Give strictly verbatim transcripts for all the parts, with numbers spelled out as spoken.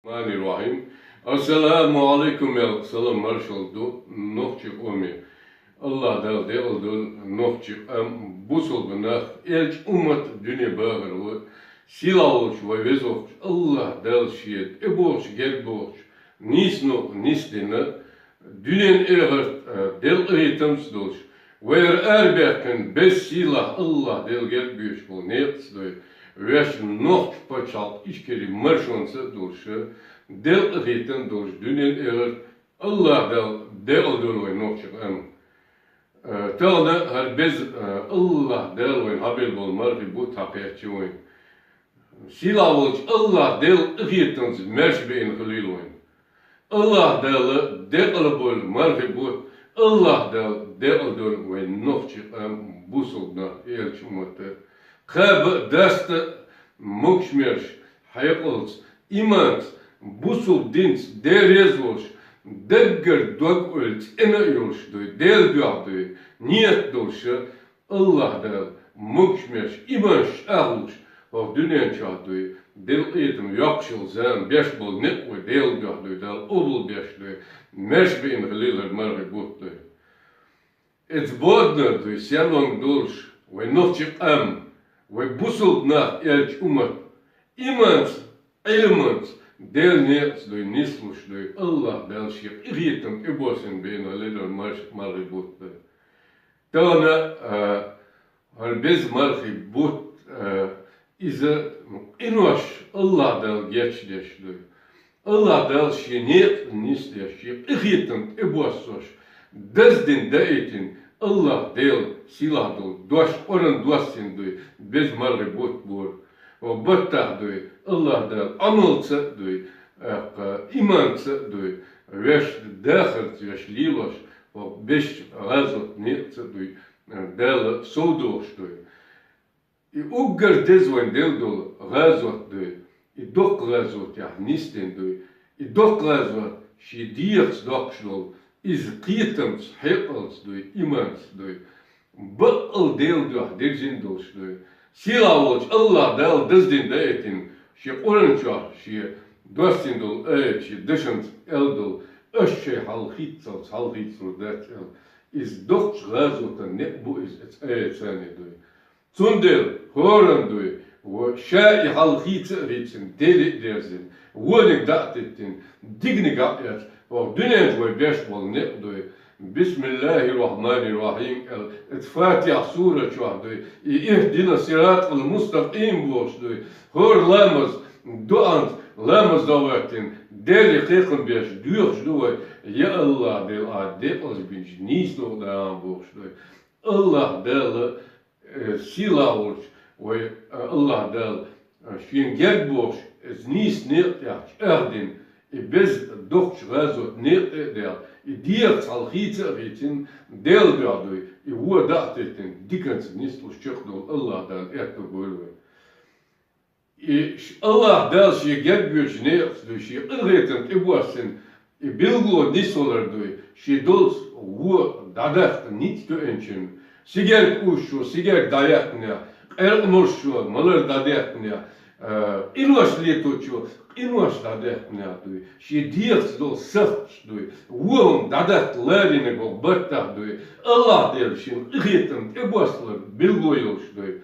Рахманир Рахим. Ассаламу алейкум, ял салам маршал ду нохчи къоме. Аллах Дала декъал долда нохчи къам, бусулба нах, элча уммат, дуне бахархой, сийлахь волча вай везача Аллах Дала ший тӀебогӀача, герга богӀача нийсача, нийсдина, дуьнен, эхарта, а, делкъа къахетамца долаш, вай арабаьккхина беза сийлахь Аллах Дала герга беш бола некъаца дой, вешта нохча пачхьалкх Ичкери маршонца а долаш, делкъа къахетам долаш, дуьнен, эхарта Аллах Дала декъал долда вай нохчи къам. Э, тахана хӀара беза, э, Аллах Дала вайна хьабелла бола мархий бутт хьакхаьча вайна. Сийлахь волча Аллах Дала къахетамца маьрша баьнна хилийла вайна. Аллах Дала декъала болба мархий бутт, Аллах Дала декъал долда вай нохчи къам, бусулба нах, элча уммат. Кхаба а, даста а могаш-маьрша, хьекъалца, иманца, бусулба динца, Даьла реза волаш, даггара дог-ойла цӀена а йолаш дой, Даьла дуьхьа дой, ният долаш, Аллах Дала могаш-маьрша, иман чӀоагӀлуш, хӀокху дуьнен чохь дой, делкъа къахетам йоккхуш йолу зама беш болу некъ вай Даьла дуьхьа дой, Дала къобал беш дой, маьрша баьнна хилийла хӀара мархий бутт дой. Иза боданар дой, серлонга долуш, вай нохчи къам, вай бусулба нах, элча уммат, иманца, Ӏилманца, Делан некъаца дой, нислуш дой, Аллах Дала шен къинхетам тӀебоссийна баьнна хилийла хӀара марш-, мархий бутт дой. Тахана, а, хӀара беза мархий бутт, а, иза къинош Аллах Дала гечдеш дой. Аллах Дала шен некъа нисдеш, шен къинхетам тӀебоссош, даздина даийтина, Аллах Дала сийлахь долу дош, Къуръан доссийна дой, беза мархий бутт бора. Хьо баттахь дой, Аллах Дала Ӏамалца а дой, тӀаккха иманца а дой, вешта дахарца веш лелош, хьо беш гӀазот некъаца а дой, Дала совдохуш дой. И уггар деза вайн делла долу гӀазот дой, и доккха гӀазотехь нисдина дой, и доккха гӀазот шен дегӀаца доккхуш долу, иза кхетамца, хьекъалца дой, иманца дой, баккъал Делан дуьхьа дирзина долуш дой. Сийлахь волчу Аллах Дала даздина даийтина, шен Къуръан чохь шен доссийна долу аят, шен дашанца аьлла долу, аш шайн хьалхийццалц хьалхийцалур дац аьлла. Иза доккхачу гӀазотан некъ бу иза, оцу аятца дой. Цундела хӀоранна дой, ва ша и хьал хийца а хийцина, Деле а дерзина, вониг дӀа а теттина, диканиг а эцна, хӀокху дуьнен чу вай беш болу некъ дой. Бисмиллахир-рахманир-рахим аьлла, оцу Фатихьа сура чохь дой, и ихьдина сиратал мустакъим бохуш дой. ХӀора ламаз, доӀанца, ламаз дӀахӀоьттина, Деле кхайкхам беш доьхуш ду вай, я Аллах Дела, ахь декъалж бинчу нийса догӀу дахьа бохуш дой. Аллах Дала, э, сийлахь волчу вай, э, Аллах Дала, э, шен герга бохуш, иза нийса некъа тӀехь чӀагӀдина, и беза доккхачу гӀазот некъа тӀе а даьлла, и дегӀаца хьал хийца а хийцина, Делан дуьхьа дой, и вон дӀа а теттина, диканца нислуш чекхдолу Аллах Дала аьтто бойла вай. И ш-, Аллах Дала шен герга боьдучу некъаца дой, шен къинхетам тӀебоссина, и билгало нисвалар дой, шен долчу вон дӀадаккха ницкъ тоьъначунна, сигерг уьссучо сигерг дӀаяьккхинехь, къеркъа молучо малар дӀадаьккхинехь, а, къинош леточо къинош дӀадаьккхинехь дой, шен дегӀаца долу сахташ дой, вон хӀума дӀадаккха ларинарг хӀокху баттахь дой, Аллах Дела шен къинхетам тӀебоссалар билгало йолуш дой.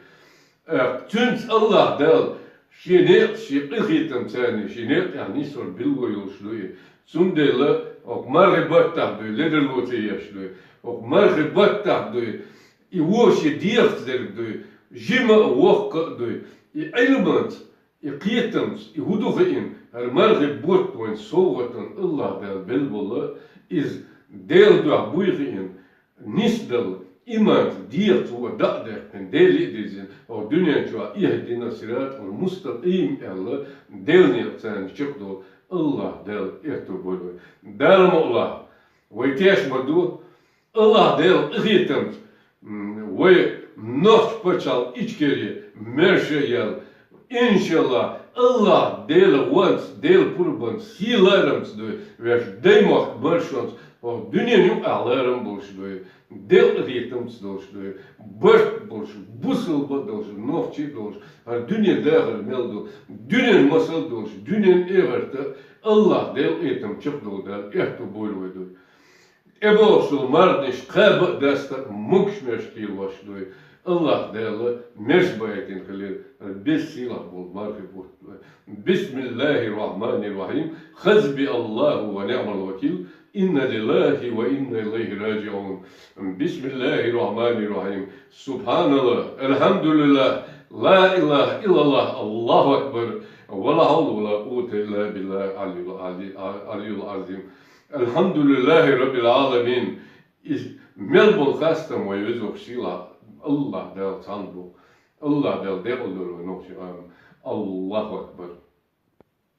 Э, цуьнца Аллах Дала шен некъаца, шен къинхетамца, шен некъа тӀехь нисвар билгало йолуш ду и. Цундела хӀокху мархи баттахь дуй, ледарло ца еш дуй, хӀокху мархи баттахь дуй, и вон шен дегӀаца дерг дуй, жима а, воккха а дуй, и Ӏилманца, и кхетамца, и хӀун ду хиъна, хӀара мархи бутт вайн совгӀатан Аллах Дала белла волла, иза Делан дуьхьа буй хиъна, нисдала, иманца, дегӀаца вон дӀа а даьккхина, Деле а дирзина, хӀокху дуьнен чохь «Ихдина сиратал мустакъим» аьлла, Делан некъаца чекхдолу Аллах Дала аьтто бойла вай. Дала мукъ лахь, вай теш ма ду, Аллах Делан къинхетамца, м, вай нохча пачхьалкх Ичкери маьрша яла, иншаллах, Аллах Делан вонца, Делан пурбанца, сий-ларамца дуй, вешан даймохк маршонца Дуьненаюкъахь ларам болуш ду вай, делкъа хетамца долуш ду вай, барт болуш, бусалба долуш, нохчи долуш, хӀара дуьне дахар мел ду, дуьненан масал долуш, дуьненан эхарта АллахӀ Делан къинхетам чекхдолу Дала аьтто бойла вай дуй. ТӀебогӀуш долу марханаш кхаба а, даста а могуш-маьрша кхелош ду вай. АллахӀ Дала маьрша баийтина хилира, беза сийлахь болу мархи бутт ду вай. بسم الله الرحمن الرحيم. حسبي الله ونعم الوكيل. إنا لله وإنا إليه راجعون. بسم الله الرحمن الرحيم. سبحان الله. الحمد لله. لا إله إلا الله. الله أكبر. ولا حول ولا قوة إلا بالله العلي العظيم. الحمد لله رب العالمين. Иза мел болу хастам вай везачу сийлахь АллахӀ Дала цхьанна ду. АллахӀ Дала декъал дойла вай нохчийн къам. АллахӀу акбар.